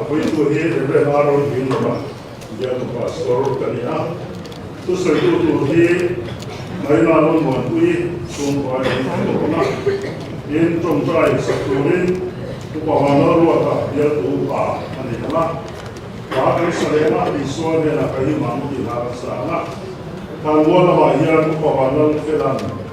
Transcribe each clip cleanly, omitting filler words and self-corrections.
Puitu hi Rev. Aaron Hminglova, Bialtu Pastor ka ni a. Thusawitu tur hi Marina Lawmmuanpui chhungkua in a lawm a. Tin, tawngtai sak turin Upa Vanlalruata Bialtu Upa a ni ang a. Hla kan sa leh ang a, Isua hnenah ka him ang tih hla kan sa ang a. Thlanmual lamah hian Upa Vanlalfela'n.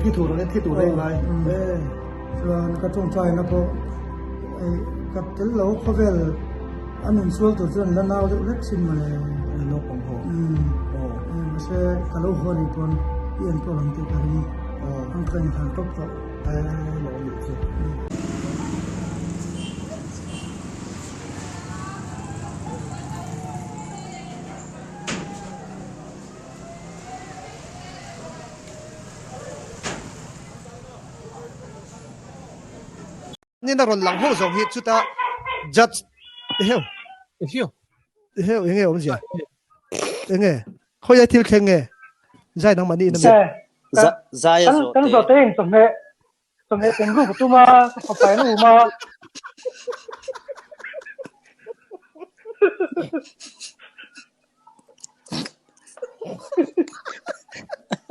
Thi tur ang thi tur ang ngai chuan ka tawngtaina pawh hei ka tel lo khawvel a nun sual tur chuan la nau deuh hlek sin mawle naupang ho mahse ka lo haw anih pawn i enkawl ang tih ka ring ang ka inhlan tawp tawh lo anih chu. Nin a rawn lang ho zawng hi chuta judge heu heu heu enge awmzia enge khawi thil thleng nge zai nang mani na mi zai a zawh kan zawh te in chawhmeh chawhmeh pen ruk tuma fapa in uma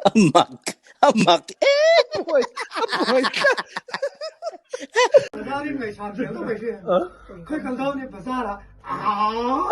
Amak amak em buai a buai tlat. Bazar in ngaihsan zel tawh mai hi. Khawi kal dawn i bazar ah aa.